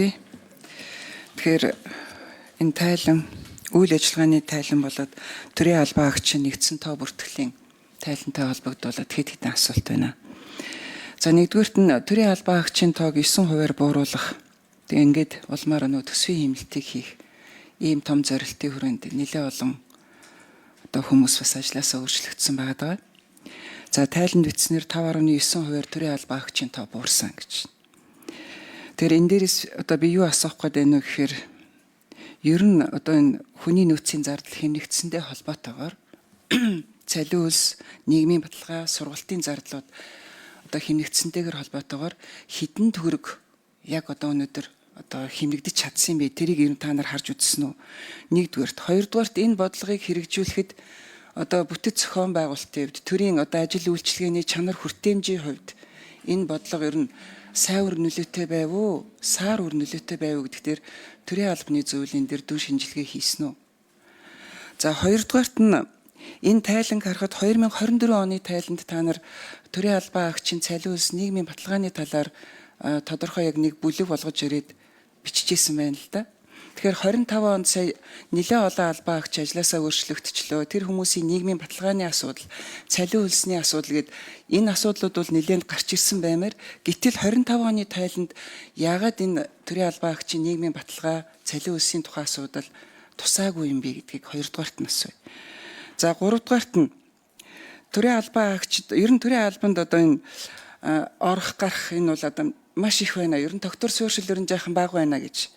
Тэгэхээр энэ тайлан үйл ажиллагааны тайлан болоод төрийн албан агчийн нэгдсэн тоо бүртгэлийн тайлантай холбогдуулаад хэд хэдэн асуулт байна. За, нэгдүгээрт нь төрийн албан агчийн тоог 9%-аар бууруулах. Тэгээ ингээд улмаар нөө төсвийн хэмнэлтийг хийх ийм том зорилтын хүрээнд нэлээд олон одоо хүмүүс бас ажлаасаа өөрчлөгдсөн байгаа даа. За, тайланд бичснээр 5.9%-аар төрийн албан агчийн тоо буурсан гэж. Тэгэхээр энэ дээрээс одоо би юу асуух гээд байна вэ гэхээр ер нь одоо энэ хүний нөөцийн зардал хэмнэгдсэндээ холбоотойгоор цалин хөлс, нийгмийн баталгаа, сургалтын зардлууд одоо хэмнэгдсэнтэйгээр холбоотойгоор хэдэн төгрөг яг одоо өнөөдөр одоо хэмнэгдэж чадсан юм бэ? Тэрийг ер нь та нар харж үзсэн үү? Нэгдүгээрт, хоёрдугаарт энэ бодлогыг хэрэгжүүлэхэд одоо бүтэц зохион байгуулалтын хувьд, төрийн одоо ажил үйлчилгээний чанар хүртээмжийн хувьд энэ бодлого ер нь сайн үр нөлөөтэй байв уу? Саар үр нөлөөтэй байв уу гэдэг дээр төрийн албаны зөвлөлийн дээр дүн шинжилгээ хийсэн үү? За, хоёрдугаарт нь энэ тайланг харахад 2024 оны тайланд та нар төрийн албан агчийн цалин хөлс, нийгмийн баталгааны талаар тодорхой яг нэг бүлэг болгож ирээд бичижсэн байна л да. Тэгэхээр 25 онд сая нэлээд олон албан агч ажлаасаа өөрчлөгдчихлөө. Тэр хүмүүсийн нийгмийн баталгааны асуудал, цалин хөлсний асуудал гээд энэ асуудлууд бол нэлээд гарч ирсэн баймаар, гэтэл 25 оны тайланд яагаад энэ төрийн албан агчийн нийгмийн баталгаа, цалин хөлсийн тухай асуудал тусаагүй юм бэ гэдгийг хоёрдугаарт нь асууя. За, гуравдугаарт нь төрийн албан агчид ер нь төрийн албанд одоо энэ орох гарах энэ бол одоо маш их байна. Ер нь тогтвор суурьшил ер нь жаахан бага байна гэж.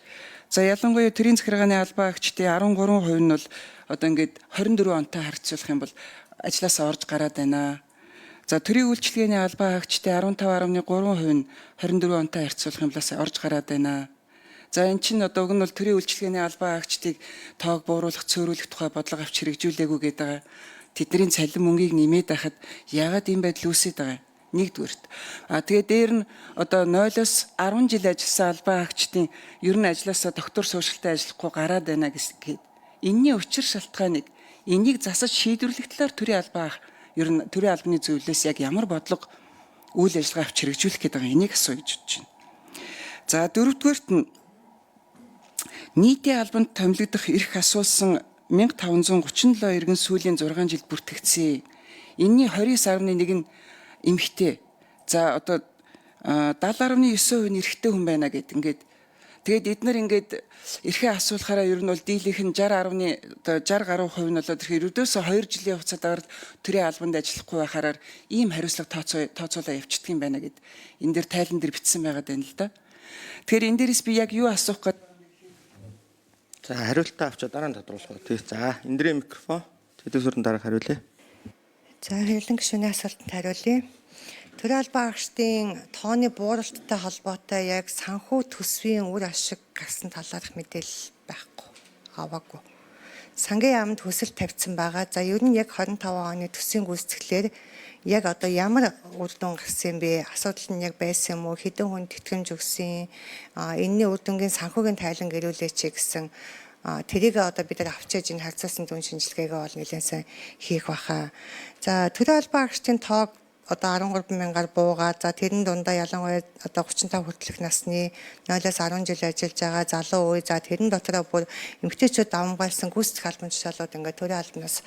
За, ялангуяа төрийн захиргааны албан агчдын 13% нь бол одоо ингээд 24 онтой харьцуулах юм бол ажлаасаа орж гараад байна. За, төрийн үйлчилгээний албан агчдын 15.3% нь 24 онтой харьцуулах юм бол орж гараад байна. За, эн чинь одоо уг нь бол төрийн үйлчилгээний албан агчдыг тоог бууруулах, цөөрүүлэх тухай бодлого авч хэрэгжүүлээгүй гэдэг байгаа. Тэдний цалин мөнгийг нэмээд байхад яагаад ийм байдал үүсээд байгаа юм? Нэгдүгээрт. А тэгээ дээр нь одоо 0-оос 10 жил ажилласан албан агчдын ер нь ажлаасаа тогтвор суурьшилтай ажиллахгүй гараад байна гэсэн. Энийний учир шалтгааныг, энийг засаж шийдвэрлэх талаар төрийн албан ер нь төрийн албаны зөвлөлөөс яг ямар бодлого, үйл ажиллагаа авч хэрэгжүүлэх гэдэг байгаа, энийг асууя гэж бодож байна. За, дөрөвдүгээрт нь нийтийн албанд томилогдох эрх асуулсан 1537 иргэн сүүлийн 6 жилд бүртгэгдсэн. Энийний 29.1 нь эмэгтэй. За, одоо 70.9% нь эрэгтэй хүн байна гэд ингээд тэгээд эднэр ингээд эрхээ асуулахаараа ер нь бол дийлийнх нь 60 одоо 60 гаруй хувь нь болоод ирэхээр ердөөсөө 2 жилийн хугацаанд төрийн албанд ажиллахгүй байхаараа ийм хариуцлага тооцоолоо явчихдаг юм байна гэд энэ дээр тайлан дээр бичсэн байгаад байна л да. Тэгэхээр энэ дээрээс би яг юу асуух гээд За, хариултаа авчаа дараа нь тодруулах. Тий. За, эндрийн микрофон. Тэдүүсрэн дараах хариулъя. За, хэрэлэн гишүүний асуултанд хариулъя. Төрийн албан агчдын тооны бууралттай холбоотой яг санхүү төсвийн үр ашиг гарсан талаарх мэдээлэл байхгүй, аваагүй. Сангийн яамд хүсэл тавьсан байгаа. За, ер нь яг 25 оны төсвийн гүйцэтгэлээр яг одоо ямар үр дүн гарсан юм бэ? Асуудал нь яг байсан юм уу? Хэдэн хүнд тэтгэмж өгсөн? А энэний үр дүнгийн санхүүгийн тайлан гэрүүлээч гэсэн тэрийг одоо бид нар авчиж энэ харьцуулсан дүн шинжилгээгээ бол нэлээд сайн хийх баха. За, төрийн албан агчдын тоог одоо 13 мянгаар буугаад, за, тэрэн дундаа ялангуяа одоо 35 хүртэлх насны 0-аас 10 жил ажиллаж байгаа залуу үе, за, тэрэн дотроо бүр эмэгтэйчүүд давамгайлсан гүйцэтгэх албан тушаалууд ингээд төрийн албанаас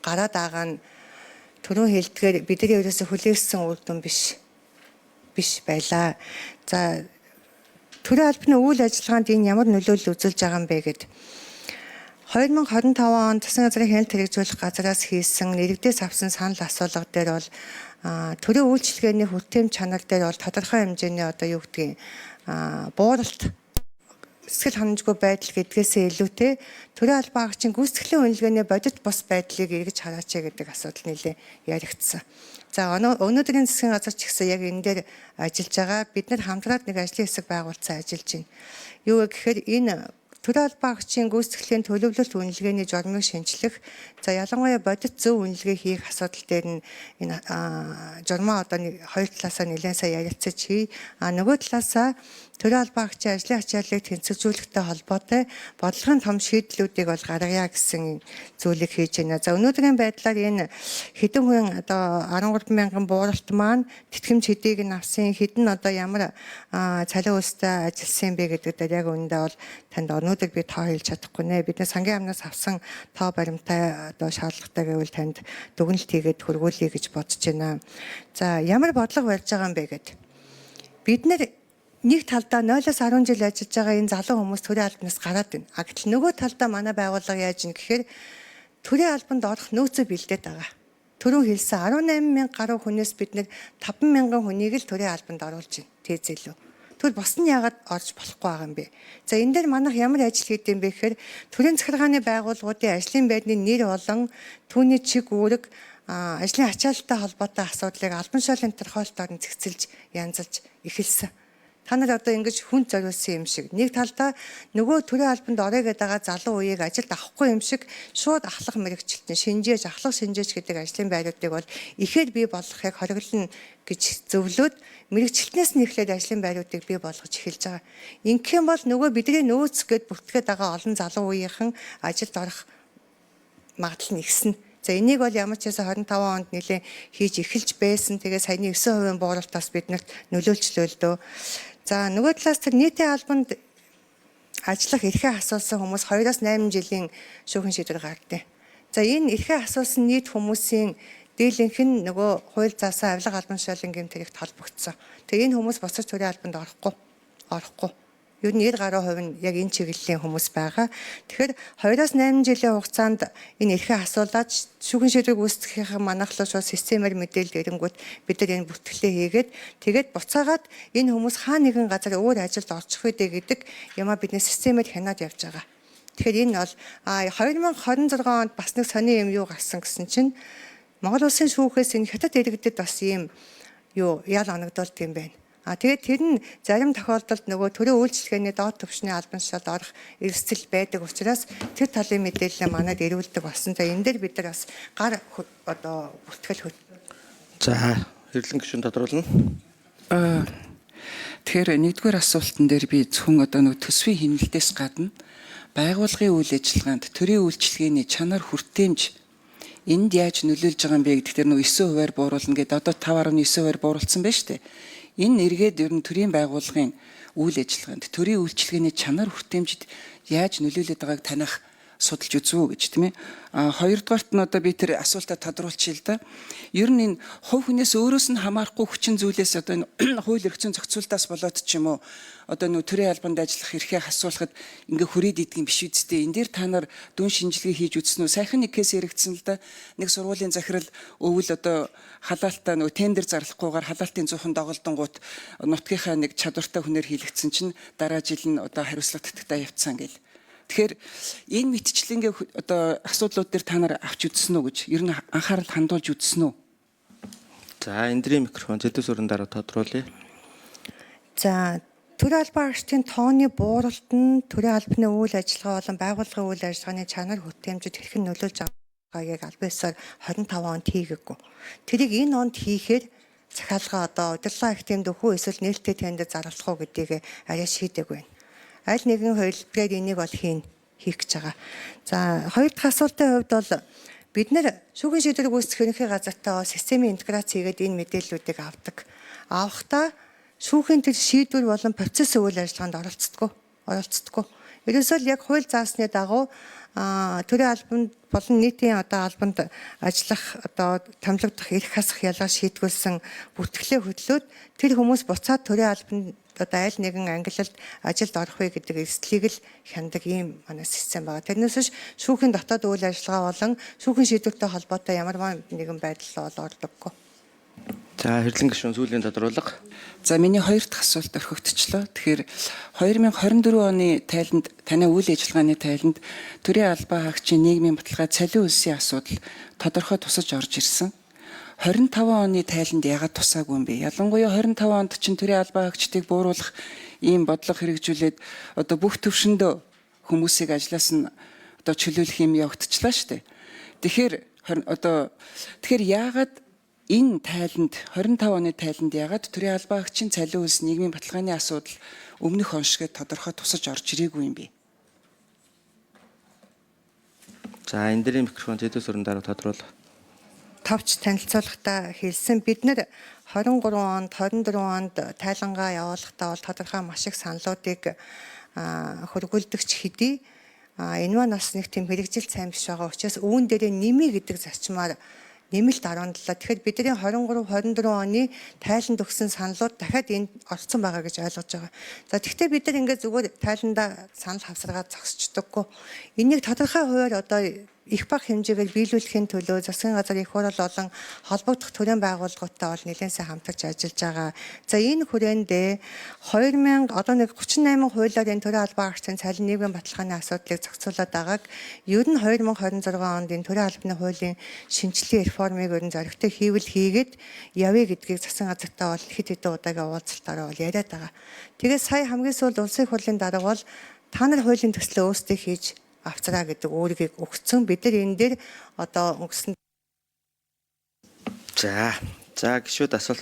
гараад байгаа нь түрүүн хэлдгээр бидний ерөөсө хүлээсэн үр дүн биш байлаа. За, төрийн албаны үйл ажиллагаанд энэ ямар нөлөөлөл үзүүлж байгаа юм бэ гэд 2025 онд засгийн газрын хяналт хэрэгжүүлэх газраас хийсэн нэрэгдээс авсан санал асуулга дээр бол төрийн үйлчилгээний хүртээмж чанар дээр бол тодорхой хэмжээний одоо юу гэдгийг бууралт, сэтгэл ханамжгүй байдал гэдгээсээ илүүтэй төрийн албан агчийн гүйцэтгэлийн үнэлгээний бодит бус байдлыг эргэж хараач гэдэг асуудал нэлээ яригдсан. За, өнөөдрийн засгийн газар ч гэсэн яг энэ дээр ажиллаж байгаа. Бид нар хамтраад нэг ажлын хэсэг байгуулсан, ажиллаж байна. Юу вэ гэхээр энэ төрийн албан агчийн гүйцэтгэлийн төлөвлөлт үнэлгээний журмыг шинчлэх, за, ялангуяа бодит зөв үнэлгээ хийх асуудал дээр нь энэ журмаа одоо нэг хоёр талаасаа нэлээд сайн ярилцаж хий. А нөгөө талаасаа Төрийн албан хаагчийн ажлын ачааллыг тэнцвэржүүлэхтэй холбоотой бодлогын том шийдлүүдийг бол гаргая гэсэн зүйлийг хийж байна. За, өнөөдрийн байдлаар энэ хэдэн хүн, одоо 13 мянган бууралт маань тэтгэмж хэдийг нь авсан, хэд нь одоо ямар цалин хөлстэй ажилласан юм бэ гэдэг дээр яг үүндээ бол танд өнөөдөр би тоо хэлж чадахгүй нэ. Бидний сангийн яамнаас авсан тоо баримтай одоо шаардлагатай гэвэл танд дүгнэлт хийгээд хүргүүлье гэж бодож байна. За, ямар бодлого барьж байгаа юм бэ гэд. Бид нэр нэг талдаа 0-оос 10 жил ажиллаж байгаа энэ залуу хүмүүс төрийн албанаас гараад байна. А гэтэл нөгөө талдаа манай байгууллага яаж ийн гэхээр төрийн албанд орох нөөцөө бэлдээд байгаа. Түрүүн хэлсэн 18 мянга гаруй хүнээс бид нэр 5 мянган хүнийг л төрийн албанд оруулж байна. Тээзэлүү. Тэгвэл бус нь яагаад орж болохгүй байгаа юм бэ? За, энэ дээр манайх ямар ажил хийд юм бэ гэхээр төрийн захиргааны байгууллагуудын ажлын байрны нэр болон түүний чиг үүрэг, ажлын ачаалттай холбоотой асуудлыг албан тушаалын тодорхойлолтоор нь зэгцэлж, янзалж эхэлсэн. Та нар одоо ингэж хүнд зориулсан юм шиг, нэг талдаа нөгөө төрийн албанд орё гэдэг байгаа залуу үеийг ажилд авахгүй юм шиг, шууд ахлах мэрэгчлэлтэн шинжээж, ахлах шинжээч гэдэг ажлын байруудыг бол ихээр бий болгохыг хориглоно гэж зөвлөөд, мэрэгчлэтнээс нь эхлээд ажлын байруудыг бий болгож эхэлж байгаа. Ингэх юм бол нөгөө бидний нөөц гэд бүртгээд байгаа олон залуу үеийнхэн ажилд орох магадлал нь ихснэ. За, энийг бол ямар ч байсан 25 онд нэлээд хийж эхэлж байсан. Тэгээ саяны 9% бууралтаас биднэрт нөлөөлчлөө л дөө. За, нөгөө талаас тэр нийтийн албанд ажиллах эрхээ асуусан хүмүүс 2-оос 8 жилийн шүүхэн шийдвэр гаргадаг. За, энэ эрхээ асуусан нийт хүмүүсийн дийлэнх нь нөгөө хууль заасан авилга, албан тушаалын гэмт хэрэгт холбогдсон. Тэгээ энэ хүмүүс буцаж төрийн албанд орохгүй. Ер нь 90 гаруй хувь нь яг энэ чиглэлийн хүмүүс байгаа. Тэгэхээр 2-оос 8 жилийн хугацаанд энэ эрхээ асуулаад шүүхэн шийдвэрийг үүсгэхийнхэн манайх руу шууд системээр мэдээлэл ирэнгүүт бид нар энэ бүртгэлээ хийгээд, тэгээд буцаагаад энэ хүмүүс хаа нэгэн газар өөр ажилд орчих вэ гэдэг юмаа бидний системээр хянаад явж байгаа. Тэгэхээр энэ бол 2026 онд бас нэг сони юм юу гарсан гэсэн чинь Монгол улсын шүүхээс энэ хятад иргэдэд бас ийм юу ял оногдуулдаг юм байна. А тэгээд тэр нь зарим тохиолдолд нөгөө төрийн үйлчилгээний доод түвшний албан тушаалд орох эрсдэл байдаг учраас тэр талын мэдээлэлээ манад ирүүлдэг болсон. За, энэ дээр бид нар бас гар одоо бүртгэл хөт. За, хэрэглэн гишүүн тодруулна. Тэгэхээр нэгдүгээр асуултан дээр би зөвхөн одоо нэг төсвийн хэмнэлтээс гадна байгууллагын үйл ажиллагаанд төрийн үйлчилгээний чанар, хүртээмж энд яаж нөлөөлж байгаа юм бэ гэдэг дээр нөгөө 9%-аар бууруулна гэдэг, одоо 5.9%-аар бууруулсан байна шүү дээ. Энэ эргээд ер нь төрийн байгууллагын үйл ажиллагаанд төрийн үйлчилгээний чанар, хүртээмжид яаж нөлөөлөд байгааг таних судалж үзв үү гэж, тийм ээ. А хоёрдугаарт нь одоо би тэр асуултаа тодруулчихъя л да. Ер нь энэ хувь хүнээс өөрөөс нь хамаарахгүй хүчин зүйлээс, одоо энэ хууль эрх зүйн зохицуултаас болоод ч юм уу, одоо нөө төрийн албанд ажиллах эрхээ асуулахад ингээ хүрээд идэх юм биш үсттэй. Энэ дээр та нар дүн шинжилгээ хийж үзсэн үү? Сайхан нэг кейс яригдсан л да. Нэг сургуулийн захирал өвөл одоо халаалтаа нөгөө тендер зарлахгүйгээр халаалтын зуухан доголдонгууд нутгийнхаа нэг чадвартай хүнээр хийлэгдсэн чинь дараа жил нь одоо хариуцлага татагтаа явцсан гэл. Тэгэхээр энэ мэтчлэнгээ одоо асуудлууд дээр та нар авч үзсэн үү гэж, ер нь анхаарал хандуулж үзсэн үү? За, эндрийн микрофон зэдвэс өрн дараа тодруулъя. За, төрийн албан хаагчдын тооны бууралт нь төрийн албаны үйл ажиллагаа болон байгууллагын үйл ажиллагааны чанар, хүртээмжид хэрхэн нөлөөлж байгааг албан ёсоор 25 онд хийгээгүй. Тэрийг энэ онд хийхээр захиалга одоо удирдлага их тэмдэг хүү эсвэл нээлттэй тендер зарлах уу гэдгийг арай шийдээгүй байна. Аль нэгэн хувилбараар энийг бол хийх гэж байгаа. За, хоёр дахь асуултын хувьд бол бид нэр шүүхийн шийдвэрийг үүсгэх ерөнхий газартай системийн интеграц хийгээд энэ мэдээллүүдийг авдаг. Авахдаа шүүхийн тэр шийдвэр болон процесс үйл ажиллагаанд оролцдоггүй. Ерөөсөө л яг хууль заасны дагуу төрийн албанд болон нийтийн одоо албанд ажиллах одоо томилогдох эрх хасах ялгаа шийтгүүлсэн бүртгэлээ хөдлөөд, тэр хүмүүс буцаад төрийн албанд одоо аль нэгэн ангилалд ажилд орох вэ гэдэг эрсдлийг л хяндаг ийм манай систем байгаа. Тэрнээс биш шүүхийн дотоод үйл ажиллагаа болон шүүхийн шийдвэртэй холбоотой ямар нэгэн байдал бол ордоггүй. За, хэрэглэн гишүүн сүүлийн тодруулга. За, миний хоёр дахь асуулт орхигдчихлоо. Тэгэхээр 2024 оны тайланд, танай үйл ажиллагааны тайланд төрийн албан хаагчийн нийгмийн баталгаа, цалин үлсийн асуудал тодорхой тусаж орж ирсэн. 25 оны тайланд ягаад тусаагүй юм бэ? Ялангуяа 25 онд чинь төрийн албан хаагчдыг бууруулах ийм бодлого хэрэгжүүлээд одоо бүх төвшөндөө хүмүүсийг ажлаас нь одоо чөлөөлөх юм явагдчихлаа шүү дээ. Тэгэхээр одоо тэгэхээр яагаад Энэ тайланд 25 оны тайланд ягаад төрийн албан агчийн цалин үйлс нийгмийн баталгааны асуудал өмнөх он шигээ тодорхой тусаж орж ирээгүй юм бэ? За энэ дэрийн микрофон тэдүүс өрн дараа тодруулах. Товч танилцуулгахдаа хэлсэн, бид нэр 23 онд, 24 онд тайлангаа явуулахдаа бол тодорхой маш их саналуудыг хөргүүлдэгч хэдий энэ маань бас нэг тийм хэрэгжил сайн биш байгаа учраас үүн дээрээ нэмий гэдэг зарчмаар нэмэлт 17. Тэгэхээр бидний 23 24 оны тайланд өгсөн саналууд дахиад энд орцсон байгаа гэж ойлгож байгаа. За, тэгвэл бид нар ингээд зүгээр тайландаа санал хавсаргаад зогсчдоггүй. Энийг тодорхой хувиар одоо их бага хэмжээгээр биелүүлэхийн төлөө засгийн газар, их хурал болон холбогдох төрийн байгууллагуудтай бол нэлээд сайн хамтарч ажиллаж байгаа. За, энэ хүрээндээ 2000 одоо нэг 38 хуулиар энэ төрийн албан агчдын цалин, нийгмийн баталгааны асуудлыг зохицуулаад байгааг ер нь 2026 онд энэ төрийн албаны хуулийн шинжилгээ реформыг ер нь зоригтой хийвэл хийгээд явъя гэдгийг засгийн газартай бол хэд хэдэн удаагийн уулзалтаараа бол яриад байгаа. Тэгээд сая хамгийн сүүлд улсын хурлын дарга бол та нар хуулийн төслөө өөрсдөө хийж авцраа гэдэг үүргийг өгсөн. Бид нар энэ дээр одоо өнгөрсөн За. За, гишүүд асуулт